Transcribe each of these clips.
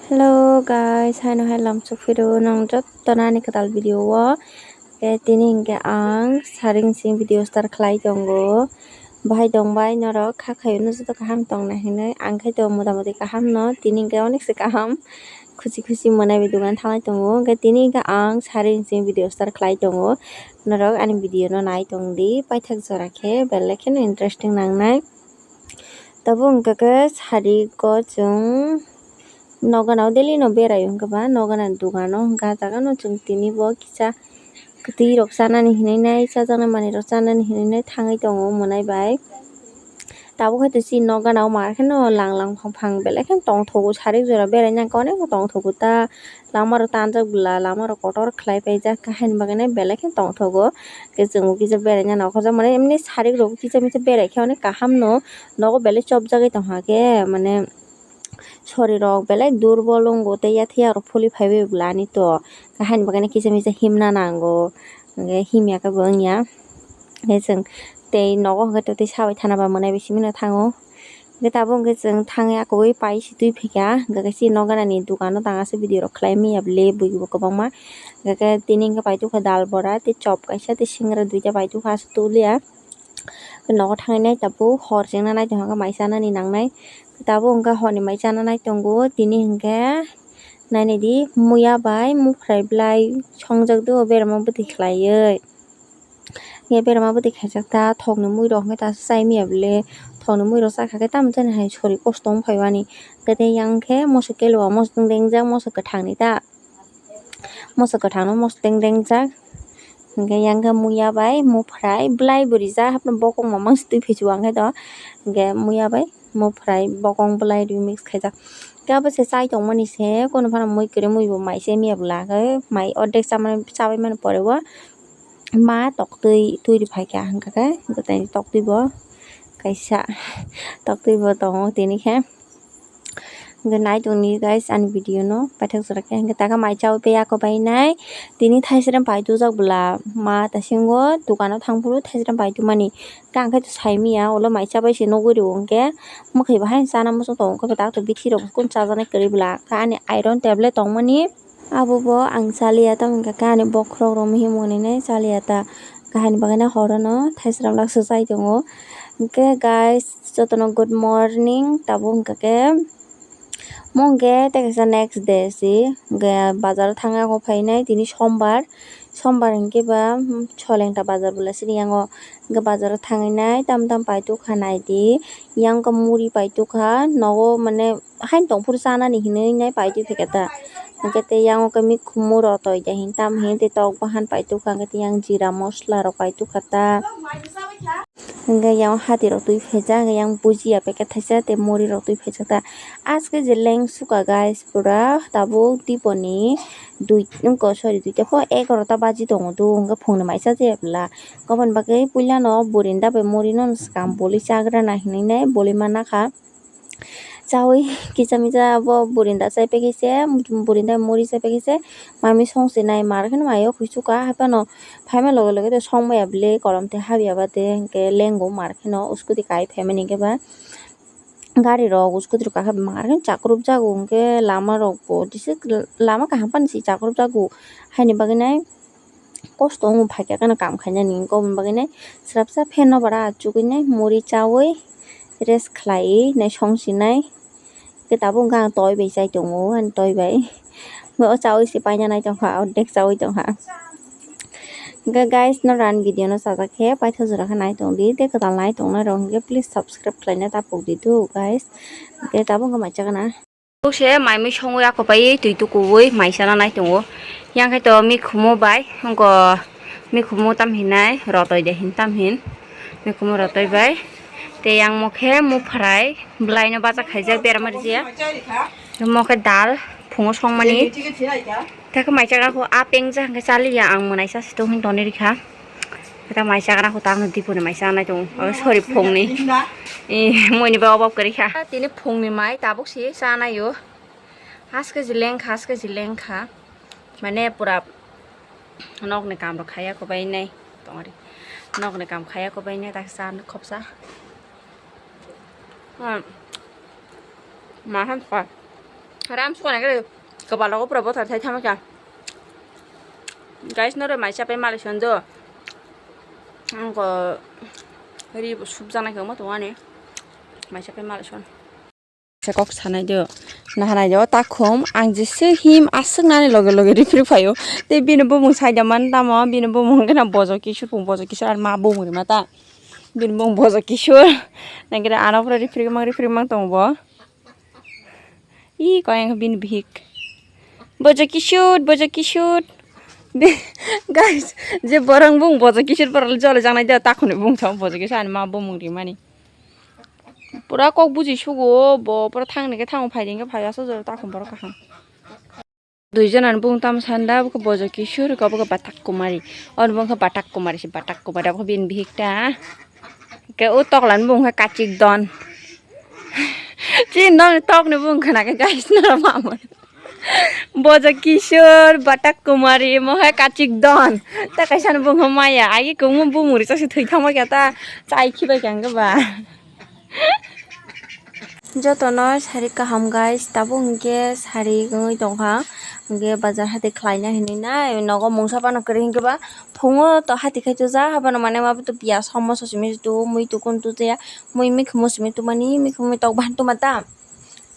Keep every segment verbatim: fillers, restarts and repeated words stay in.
Hello guys, haino hai lamsok phiro nong joto nani kwtal video o. Ke tini hinkhe ang saring sing video start khlai tongo. Bahai tongbai norok kha khaio no joto kaham tongna hinwi. Ang khe to motamoti kaham no, tini hinkhe onek se kaham. Khusi khusi mwnai bai dogan thanglai tongo. Hinkhe tini hinkhe ang saring sing video start khlai tongo. Norok ani video no nai tong di, paithak jora khe belai kheno interesting nangnai. Tabuk hwnkha khe sari o chwng nokgana o daily no berai o hwnkha ba nokgana ni dogano hwnkha ah jaga no chwng tini bo kisa kwtwi rok chanani hinwi nai chajaknai manwi rok chanani hinwi nai thangwi tongo mwnai bai. Tabuk hai to chini nokgana o mar kheno lang lang phang phang belai kheno tongthogo sari jora beraina hwnkhe onek no tongthogo ta. Lama rok tanjak bwla, lama rok kotor khlai paijak, haini bagwi nai belai kheno tongthogo. Khe chwng bo kisa beraina nokojak mane, emni sarik rok kisa misa berai khe onek kaham no, nogo belai chopjagwi tongkha khe, mane sori rok belai durbol wngo tei yathai yakrok phuli phaibai bwla ani to, haini bagwi nai kisa misa himna nango, himya khe bo wngya. Khe chwng tei nogo hwnkhe tei sabai thana ba mwnai bai simi no thango. Hwnkhe tabuk hwnkhe chwng thangwi akwui pai se twi phaikha, hwnkhe chini nokgana ni dogano tang aswk video rok khlai manya bwle buibo kwbangma. Hwnkhe tini hwnkhe paitokha dal bora tei chop kaisa tei singra duita paitokha aswk tuliya. Nogo thangwi nai tabuk hor chengna nai tongkha mai chanani nangnai. Tabuk hwnkhe horni mai chana nai tongo tini hwnkhe nainai di muya bai muphrai bwlai songjak do berama bwtwi khlaiwi. Hwnkhe berama bwtwi khaijak ta thokni mui rok hwnkhe ta chai manya bwle thokni mui rok chakha khe tamo jani hai sori kosto wng phaiwani. Hwnkhe tei yang khe moso keloa moso tengdengjak moso kwthangni ta moso kwthangno moso tengdengjak. Hwnkhe yang khe muya bai muphrai bwlai bo rijak haphano bokong mamang se twi phaichu ang khe to hwnkhe muya bai muphrai bokong bwlai remix khaijak. Khe abo se chai tongmani se kono phano mui kwrwi mui bo mai se manya bwla khe mai ordek chamani chabai mani pore o. Ma toktwi twi rw phaikha hwnkha khe, hwnkhe tei toktwi bo kaisa toktwi bo tongo tini khe. Hwnkhe nai tongdi guys ani video no paithak jora khe, hwnkhe taka mai chawi pai ako bai nai tini thaisrem pai tujak bwla ma tasingo dukano thang phuru thaisrem pai tongmani khe, ang khe to sai manya ulo mai chabai se nugwi rw hwnkhe mwkhwi bo haino chana muchung tongo, hwnkhe tak to bithi rok kunu chajaknai kwrwi bwla khe ani iron tablet tongmani. Abo bo ang chaliya, tamo hwnkha khe ani bokhorok rok muiya mwnwi nai chaliya ta, kahini bagwi no horo no thaisrang laksa chai tongo. Hwnkhe guys, jotono good morning, tabuk hwnkha khe mo hwnkhe tei kaisa next day se hwnkhe bazar o thangna kok phainai tini sombar, sombar hwnkhe ba Solengta bazar bwla sini yango, hwnkhe bazar o thangwi nai tam tam paitokha naidi, yang khe muri paitokha nogo mane. Haino tongphuru chanani hinwi nai paitwi phaikha ta. Hwnkhe tei yang khe mikhumu rotoi da hin tam hin tei tok bahan paitokha, hwnkhe tei yang jira mosla rok paitokha ta. Hwnkhe yang hati rok twi phaijak, yang bujia packet thaisa tei muri rok twi phaijak ta. Aske je leng suka guys pura tabuk diponi dui, sorry, duita pho egarota baji tongo do, hwnkhe phungni mai cha jaya bwla. Aboni bagwi puilano burinda bai muri no swkang boli chagrana hinwi nai boli mana kha. Chawi kisa misa bo burinda chai phaikhe se, burinda muri chai phaikhe se, mami song se nai mar kheno mai o khuichuka, haiphano phaima loge loge de song maya bwle kolom tei habya ba de, hwnkhe lengo mar kheno scooty kai phaimani hwnkhe ba gari rok scooty rok kakhe mar kheno chakrupjago, hwnkhe lama rok bo jesa lama kaham phano se chakrupjago, haini bagwi nai. Kosto wng phaikha gana kam khainani, hwnkhe oboni bagwi nai swrapsa fan no bara achugwi nai muri chawi rest khlaiwi nai song sinai. Hwnkhe tabuk hwnkhe ang toi bai chai tongo, ani toi bai o chawi se paina nai tongkha, ordek chawi tongkha. Hwnkhe guys, norok ani video no chajak khe paithak jora khe nai tongdi, tei kwtal nai tongnai rok hwnkhe please subscribe khlaina ta pokdi do guys. Hwnkhe tabuk hwnkhe mai chakna. Tabuk se mai mui songwi ako pai twi tukuwi mai sana nai tongo. Yang khe to mikhumu bai, wngko mikhumu tam hinai, rotoi de hin tam hin. Mikhumu rotoi bai. Tei yang mo khe muphrai, bwlai no bacha khaijak, berama rijia. Mo khe dal, phungo songmani. Tei khe mai chagra kho a peng ja hwnkhe chaliya, ang mwnai cha si tong hin toni rikha. Khe ta mai chagra kho ta ang dipuni mai chanai tongo. Sorry, phungni. Muini ba obab kwrwi kha. Tini phungni mai tabuk si chanai o. Haske jileng kha, haske jileng kha. Mane pura nokni kam rok khaya kho bai nai. Tongri. Nokni kam khaya kho bai nai ta cha khopsa. Hmm. Ma han pa. Ram sukana khe kwbal rogo pura bothar thai thangma kha. Guys, noro mai chapai malai son do. Ang ko ri bo subjana khe mo tongani. Mai chapai malai son. Se kok sanai do. Nahanai do takhum ang jese him aswk nani loge loge ripri phaio. Te bini bumung saida man tamo, bini bumung khe na bojo kisur pung bojo kisur ar ma bumung rima ta. Bini bumung bojo kisur. Nangkhe ano pura ripri mang ripri mang tongo bo. Ih, koyang bini bihik. Bojo kisut, bojo kisut. Be-, guys, je borong bung bojo kisut borok jole jangnai de takhuni bung thong bojo kisut ani ma bumung rimani. Pura kok buji sugo bo, pura thangni khe thango, phaidi khe phai aso jora takhum borok kaham. Dui jonani bung tamo sanda, bokhe bojo kisur, abo khe Batak Kumari. Oni bung khe Batak Kumari se, Batak Kumari, abo khe bini bihik ta. Ke o toklan bung khe Kachik Don. Chin don tokni bung khna khe guys, noro mamon. Bojo kisur, Batak Kumari, mo khe Kachik Don. Ta kaisa ni bung khe maya, agi kungmo bumung ri chasi thwi thangma khe ta chai khibai khe ang ba. Jotono sari kaham guys, tabuk hinkhe sari wngwi tongkha, hinkhe bazar hati khlaina hinwi nai nogo mungsa phano kwrwi hinkhe ba phungo to hati khai tujak, haphano manwi ma buto piyaj somoso simi tu mui tukun tuja ya, mui mikhumu simi tumani, mikhumu tok bahan tuma ta.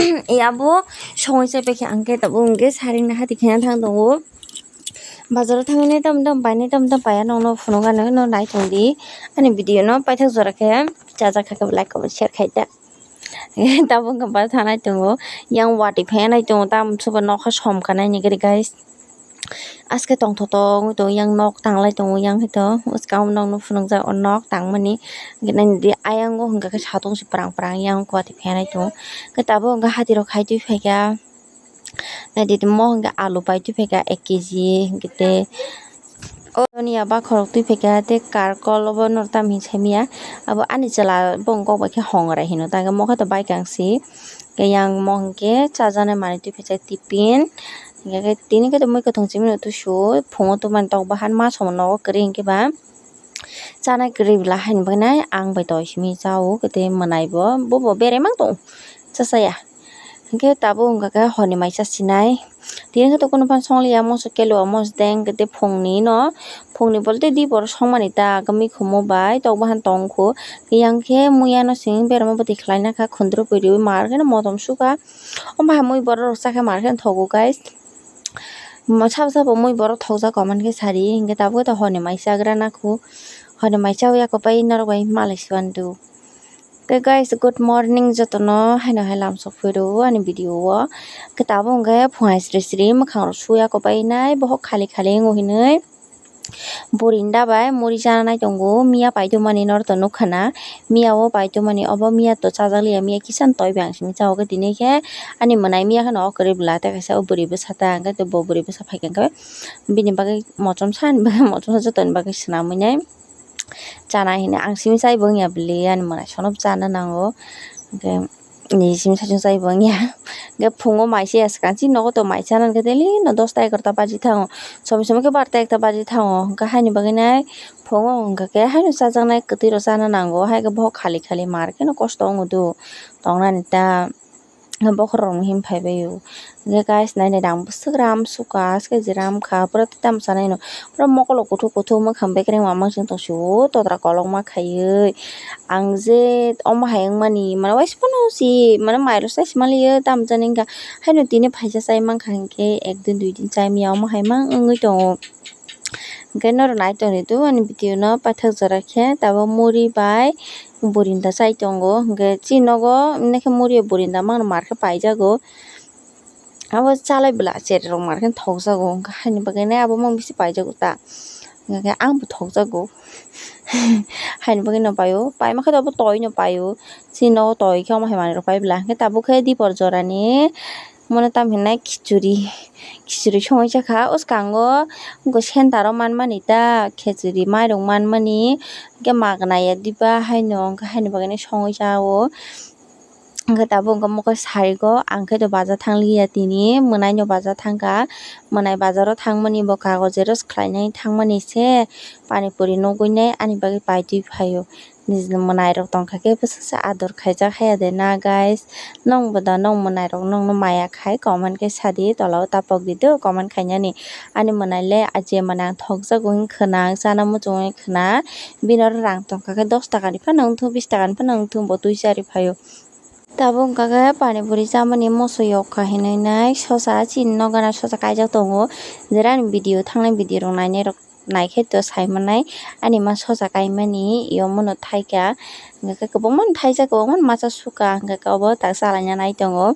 E abo songwi chai paikha, hinkhe tabuk hinkhe sari wngna hati khaina thang tongo. Bazaro thangwi nai tamo tamo painai tamo tamo paiya nokno phunukgano no nai tongdi ani video no paithak jora khe chajak kha khe like comment share khai ta. Tabuk wngkha bazar thangnai tongo yang watwi phaiya nai tongo tamo suba nokha som kha nai ni gari guys aske tongthok tong wng tongo yang nok tanglai tongo yang hwnkhe to bwskango nokno phunukjak o nok tangmani hwnkhe nai di ayang o hwnkha khe satung se prang prang yang watwi phaiya nai tongo hwnkhe tabuk hwnkha hati rok khai twi phaikha. Naidi mo hwnkhe alu pai twi phaikha ek kg hwnkhe tei o niya bakhorok twi phaikha tei karkol obo noro tamo hinwi saimanya abo ani chwla bo wng kok bai khe hongra hino ta hwnkhe mo khe to baikang se hwnkhe yang mo hwnkhe chajaknai manwi twi phaikha tiffin hwnkhe tini khe to mui kwthwng simi no twi su phungo tongmani tok bahan ma somo nogo kwrwi hwnkhe ba. Chanai kwrwi bwla haini bagwi nai ang bai toi simi chao, tei mwnai bo, bo bo berai mang tong, cha cha ya. Hwnkhe tabuk wngkha khe horni mai cha sinai. Tini khe to kunu phano song liya, moso kelu o moso deng, tei phungni no, phungni bolte di boro song mani ta, mikhumu bai tok bahan tong kho. Yang khe muya no simi berma bwtwi khlai na kha, khundru pui riui mar khe no motom su kha. Omo hai mui borok rok cha khe mar khe no thogo, guys. Mo sabo sabo mui borok thokjak komani khe sari, hinkhe tabuk khe to horni mai chagra nakhu, horni mai chawi ya khe pai norok bai malai si uandu. Tei guys, good morning jotono, haino hai lam sok phuru ani video o. Khe tabuk hinkhe phungai sri sri mwkhang rok suya khe pai nai, bohok khali khali wngwi hinwi. Burinda bai muri chana nai tongo, miya paitwmani norok to nukha na, miya o paitwmani obo miya to chajak liya, miya kisa no toi bai ang simi cha o khe tini khe ani mwnai miya kheno o kwrwi bwla tei kaisa o bwrwi bwsa ta hwnkhe bo bwrwi bwsa phaikha hwnkhe bini bagwi mochom sa ni bagwi mochom sa jotoni bagwi swnamwi nai chana hinwi ang simi chai bo wngya bwle ani mwnai sono chana nango hwnkhe. Ni simi sachung chai bo wngya. Hwnkhe phungo mai se ya swkang chini nogo to mai chana hwnkhe daily no dosta egarota baji thango. Somoy somoy khe barota ekta baji thango. Hwnkhe haini bagwi nai phungo hwnkha khe haino chajaknai kwtwi rok chana nango. Hai khe bohok khali khali mar kheno kosto wngo do tongnani ta. Bokhorok rokno him phai bai o. Hwnkhe guys, nai nai ang bwswk ram sukha, aske je ram kha, pura tamo sanai no, pura mokolo kuthuk kuthuk, mwkhang bekereng mamang sing tong sio, totra kolokma khaiwi. Ang je omo hai wngmani, mane waisa phano si, mane mai rok sai si manliyo, tamo jani wngkha. Haino tini phaisa chai mankha hinkhe, ek din dui din chai manya, omo hai mang wngwi tongo. Hwnkhe norok nai tongdi do ani video no paithak jora khe, tabuk muri bai burinda chai tongo, hwnkhe chini nogo nokhe muri burinda mangno mar khe paijago. Abo chalai bwla chererok mar khe thokjago, hwnkhe haini bagwi nai abo mang bisi paijago ta, hwnkhe ang bo thokjago. Haini bagwi no paio, paima khe abo toi no paio, chini nogo toi khe omo hai manwi rok pai bwla, hwnkhe tabuk khe dipor jorani mono tamo hinai khichuri, khichuri songwi chakha, o swkango center o manmani ta khichuri mairok manmani, hwnkhe magna ya diba haino, hwnkhe haini bagwi no songwi cha o. Hwnkhe tabuk hwnkhe mokol sarigo, ang khe to baja thang liya tini, mwnaino baja thangkha, mwnai bajaro thangmani bo kagoz xerox khlainai thangmani se, pani puri nugwi nai ani bagwi paitwi phaio. Nijini mwnairok tongkha khe bwswksa ador khaijak haya de na guys? Nwng bo da nwng mwnairok nwngno maya khai comment khe sadi, tola o tapok di do comment khainani. Ani mwnai le je mwnai ang thokjago wngkha na, ang chana muchungo wngkha na, bini oro rang tongkha khe dos taka ni phano wngthung, bis taka ni phano wngthung, bo twi chari phaio. Tabuk wngkha khe pani puri chamani moso yok kha hinwi nai sosa chini nogo gana sosa kaijak tongo. Jera ani video thangnai video rok nainai rok naikhe to sai manai ani ma sosa kaimani yo mono thaikha. Hwnkhe kwbangma thaijak kwbangma masa suka hwnkhe obo tak chalaina nai tongo.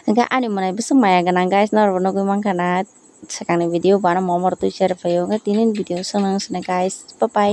Hwnkhe ani mwnai bwswk maya gwnang guys, norokbo nugwi mankha na swkangni video bo ano momo rok twi chari phaio. Hwnkhe tini video swngna wngsinai guys, bye bye.